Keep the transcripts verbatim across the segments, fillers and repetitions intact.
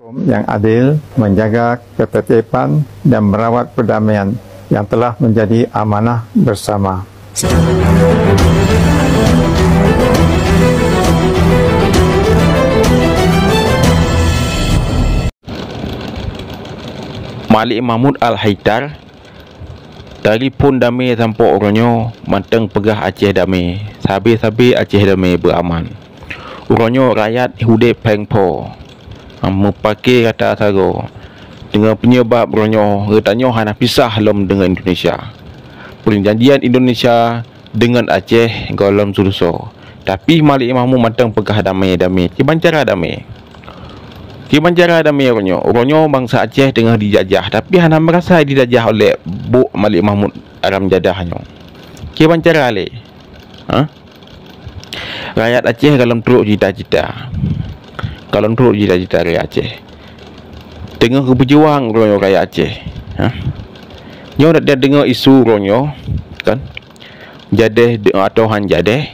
Hukum yang adil, menjaga ketertiban dan merawat perdamaian yang telah menjadi amanah bersama. Malik Mahmud Al-Haitar Dari phon damé sampoe uroe nyoe mantong peugah Aceh damé, sabe-sabe Aceh damé beuaman. Uroe nyoe rakyat udeb pheng pho, meupaké rata sagoe. Deungon peunyeubab uroe nyoe geutanyoe hana pisah lom deungon Indonesia. Peurjanjian Indonesia deungon Aceh gohlom seuleusoe. Tapi Malik Mahmud mantong peugah damé-damé, kiban cara damé. Kiban cara damé uroe nyoe. Uroe nyoe bansa Aceh teungoh dijajah, tapi hana meurasa dijajah oleh bôk Malik Mahmud aram jadah nyoe. Kiban cara lé? Ha? Rakyat Aceh gohlom trok cita-cita. Gohlom trok cita-cita rakyat Aceh. Teungoh geupeujuang uroe nyoe rakyat Aceh. Ha? Nyoe dak deungoe isu uroe nyoe, kan? Jadeh de-, atau han jadeh,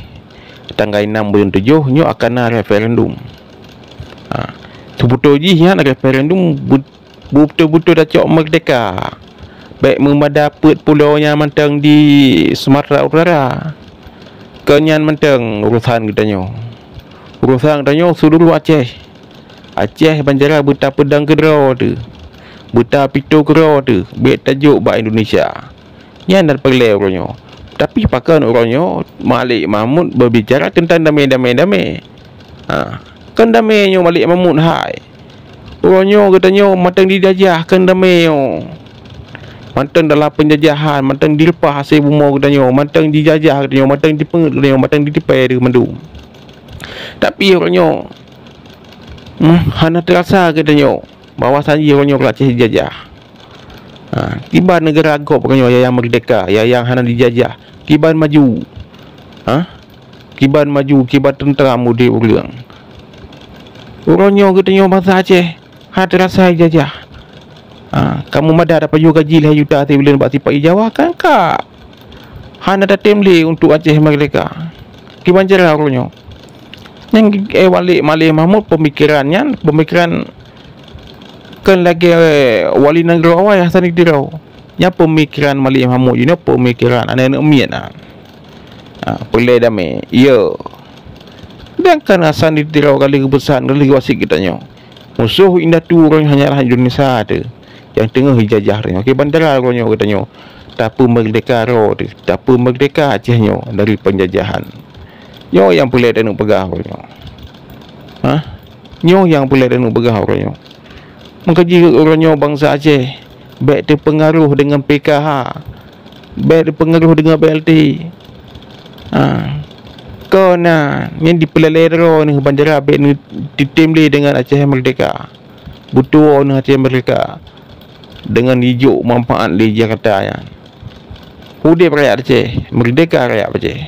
tanggai nam buleuen tujoh nyoe akan na referendum. Ha. Seubeutôi jih nyan referendum bu-, beutôi-beutôi tacok merdeka. Bèk meumada peuet pulo nyan mantong di Sumatera Utara. Kon nyan mantong urosan geutanyoe. Urosan geutanyoe seuluruh Aceh. Aceh bancara beuta peudong keudroe teuh. Beuta pito keudroe teuh. Bèk tajok bak Indonesia. Nyan dan peureulèe uroe nyoe. Tapi pakon uroe nyoe Malik Mahmud beubicara teuntang damé, damé, damé. Ha, kon damé nyoe Malik Mahmud hai. Uroe nyoe geutanyoe mantong dijajah, kon damé nyoe. Mantong dalam peunjajahan, mantong direupah hasé bumoe geutanyoe, mantong dijajah geutanyoe, mantong dipeungeut geutanyoe, mantong ditipèe geutanyoe mandum. Tapi uroe nyoe, hmm, hana teurasa geutanyoe bahwa sanji uroe nyoe Aceh dijajah. Ha, kiban neugara gob uroe nyoe nyang merdeka, nyang hana dijajah. Kiban maju. Ha? Kiban maju, kiban teuntram udeb ureueng. Uroe nyoe geutanyoe bansa Aceh hana teurasa dijajah. Ha, kamoe madat tapajoh gaji lhèe juta sibuleuen bak sipa-i Jawa, kan ka. Hana tatem lé untuk Aceh merdeka. Kiban cara uroe nyoe. Nyang, eh, Malik, Malik Mahmud peumikiran nyan, peumikiran kon lagèe wali nanggroe awai Hasan di Tiro. Nyan peumikiran Malik Mahmud, nyoe peumikiran aneuk-aneuk miet nyan. Ha, peureulèe damé. Yo. Sedangkan Hasan di Tiro ka lheueh geupeusan, ka lheueh geuwasiet geutanyoe. Musoh indatu uroe nyoe hanyalah Indonesia teuh nyang teungoh jijajah uroe nyoe. Kiban cara uroe nyoe geutanyoe tapeumeurdeka droe teuh, tapeumeurdeka Aceh nyoe dari peunjajahan. Nyoe nyang peureulèe taneuk peugah uroe nyoe. Hah? Nyoe nyang peureulèe taneuk peugah uroe nyoe. Meukeujih uroe nyoe bansa Aceh bèk teupeungaruh deungon P K H. Bèk teupeungaruh deungon B L T. Ha. Kon na, nyan dipeulalèe droe neuh bancara bèk neuh teutem lé deungon Aceh Merdeka. Beutuwoe neuh Aceh Merdeka deungon jijok manfaat lé Jakarta nyan. Udeb rakyat Aceh, merdeka rakyat Aceh.